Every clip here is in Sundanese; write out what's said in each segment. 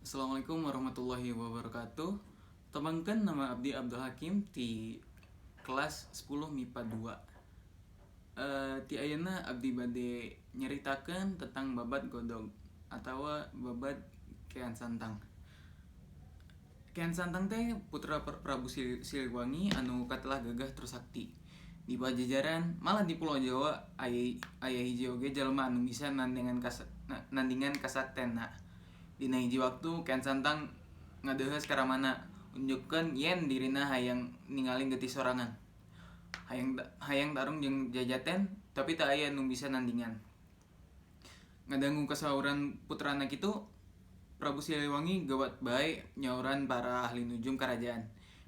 Assalamualaikum warahmatullahi wabarakatuh. Tepangkeun, nama abdi Abdul Hakim ti kelas 10 MIPA 2. Ti ayeuna abdi bade nyaritakeun tentang babad godog atau babad Kian Santang. Kian Santang teh putra Prabu Siliwangi anu katelah gagah terus sakti. Di Pajajaran, malah di Pulau Jawa, aya aya hiji oge jelema anu bisa nandingan kasaktenna. Dina hiji waktu Kian Santang ngadeuheus ka ramana, unjukkeun yen dirina hayang ningali getih sorangan. Hayang tarung jeung jajaten, tapi teu aya nu bisa nandingan. Ngadangu kasauran putrana kitu, Prabu Siliwangi gawat bae nyauran para ahli nujum kerajaan.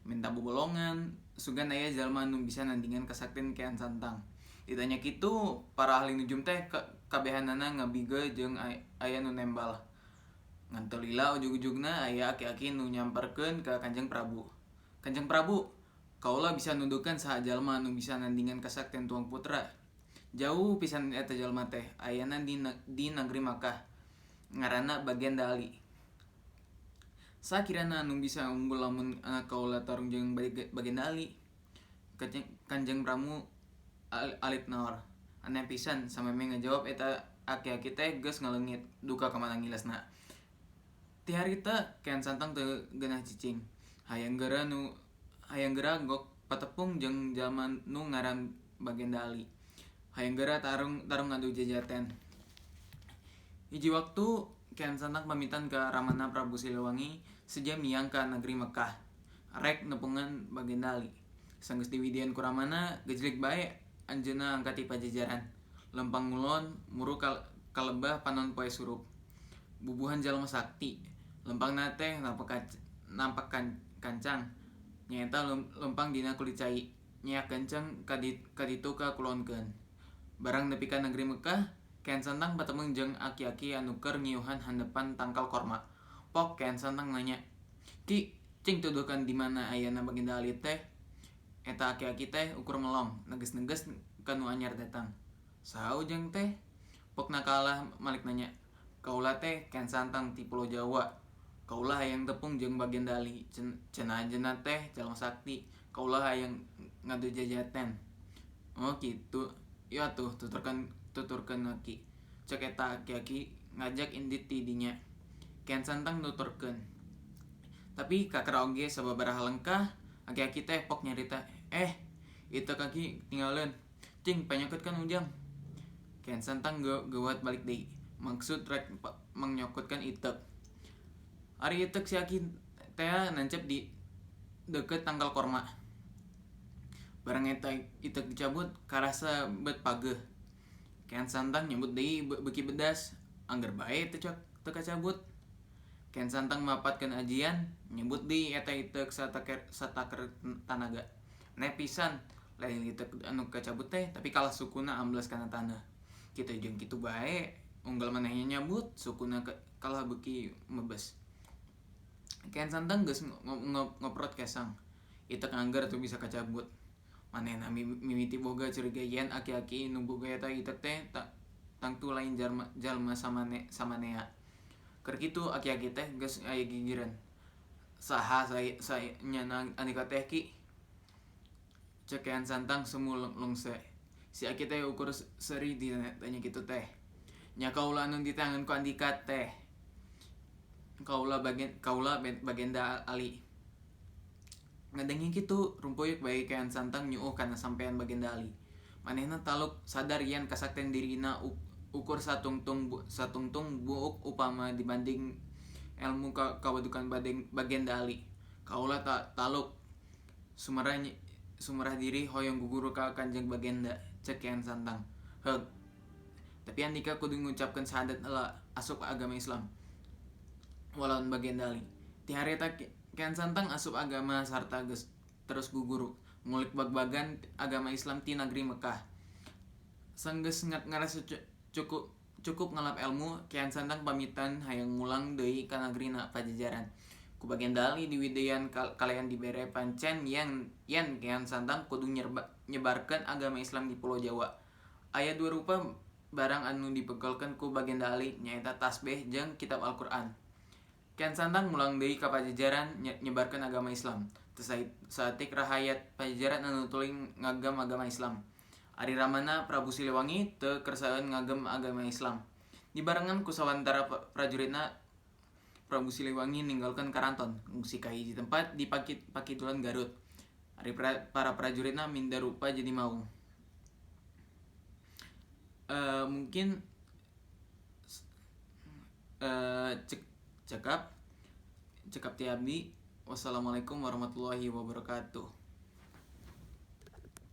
Minta bobolongan, sugan aya jalma nu bisa nandingan kasaktian Kian Santang. Ditanya kitu, para ahli nujum teh kabehanana ngabige jeung aya nu nembal. Ngan teu lila ujug-ujugna aya aki-aki nu nyamperkeun ka Kanjeng Prabu. "Kanjeng Prabu, kaula bisa nuduhkeun saha jalma anu bisa nandingan kasaktian tuang putra. Jauh pisan eta jalma teh, ayana di nagri Makkah. Ngaranna Bagenda Ali. Sakirana anu bisa unggul lamun anak kaula tarung jeung Bagenda Ali?" Kanjeng Prabu alit naor. Aneh pisan, samemeh ngajawab eta aki-aki teh geus ngaleungit, duka ka mana ngilesna. Ti harita Kian Santang teu geunah cicing. Hayang geura gok patepung jeung jalma nu ngaran Bagenda Ali. Hayang geura tarung tarung ngadu jajaten. Hiji waktu Kian Santang pamitan ka ramana Prabu Siliwangi seja miang ka negeri Mekah. Rek nepungan Bagenda Ali. Sanggeus diwidian ku ramana, gejlig bae anjeunna angkat ti Pajajaran. Lempang ngulon, muru ka lebah panon poe surup. Bubuhan jalma sakti. Lempangna teh nampak kancang. Nyaeta lempang dina kulit cai. Nyeak kenceng kaditu ka kulonkeun. Barang nepi ka negeri Mekah, Kian Santang patemeng jeung aki-aki anu keur ngiuhan handapan tangkal korma. Pok Kian Santang nanya, "Ki, cing tuduhkeun di mana ayana Baginda Ali teh?" Eta aki-aki teh ukur melong, neges-neges ka nu anyar datang. "Saha ujang teh?" Pokna kalah malik nanya. "Kaula teh Kian Santang ti Pulau Jawa. Kaula hayang tepung jeung Baginda Ali. Cenah anjeunna teh jalma sakti. Kaula hayang ngadu jajaten." "Oh, kitu. Ieu atuh tuturkeun tuturkeun aki," cek eta aki-aki ngajak indit ti dinya. Kian Santang nuturkeun. Tapi kakara oge sababaraha lengkah, aki-aki teh pok nyarita, "Eh, ieu kaki tinggaleun. Cing panyokotkeun ujang." Kian Santang geuwat balik deui. Maksud rek mangyokotkeun iteuk. Ari iteuk si aki teh nancep di deukeut tangkal korma. Barang eta iteuk dicabut, karasa bet pageuh. Kian Santang nyebut deui beuki bedas, angger bae teu kacabut. Kian Santang mapatkeun ajian, nyebut deui eta iteuk sataker tanaga. Aneh pisan, lain iteuk anu kacabut teh, tapi kalah sukuna ambles kana taneuh. Kitu jeung kitu bae, unggal manehna nyabut, sukuna kalah beuki mebes. Kian Santang geus ngoprot kesang. Iteuk angger teu bisa kacabut. Manehna mimiti boga curiga yen aki-aki nu boga eta iteuk teh tangtu lain jalma samanea. Keur kitu aki-aki teh geus aya gigireun. "Saha nyana andika teh, Ki?" Cek Kian Santang semu lungse. Si aki teh ukur seuri ditanya kitu teh. "Nya kaula anu diteangan ku andika teh. Kaula Bagenda Ali." Ngadenge kitu, rumpuyuk bae Kian Santang nyuuh kana sampean Bagenda Ali. Manehna taluk sadar yen kasaktian dirina ukur satungtung buuk upama dibanding elmu kawadukan Bagenda Ali. "Kaula taluk sumerah diri hoyong guguru ka Kanjeng Bagenda," cek Kian Santang. "Heug. Tapi andika kudu ngucapkeun syahadat heula asup agama Islam," walaun Bagenda Ali. Ti harita Kian Santang asup agama sarta geus terus guguru ngulik bagbagan agama Islam ti nagri Mekah. Sanggeus ngarasa cukup cukup ngalap elmu, Kian Santang pamitan hayang mulang deui ka nagrina Pajajaran. Ku Bagenda Ali diwidian kalayan dibere pancen yen Kian Santang kudu nyebarkeun agama Islam di Pulau Jawa. Aya dua rupa barang anu dibekelkeun ku Bagenda Ali, nyaeta tasbeh jeung kitab Al-Qur'an. Kian Santang mulang deui ka Pajajaran nyebarkeun agama Islam. Teu saeutik rahayat Pajajaran anu tuluy ngagem agama Islam. Ari ramana Prabu Siliwangi teu kersaeun ngagem agama Islam. Dibarengan ku sawantara prajuritna Prabu Siliwangi ninggalkeun karaton, ngungsi ka hiji tempat di pakidulan Garut. Ari para prajuritna minda rupa jadi maung. Mungkin cekap cekap ti abdi. Wassalamualaikum warahmatullahi wabarakatuh.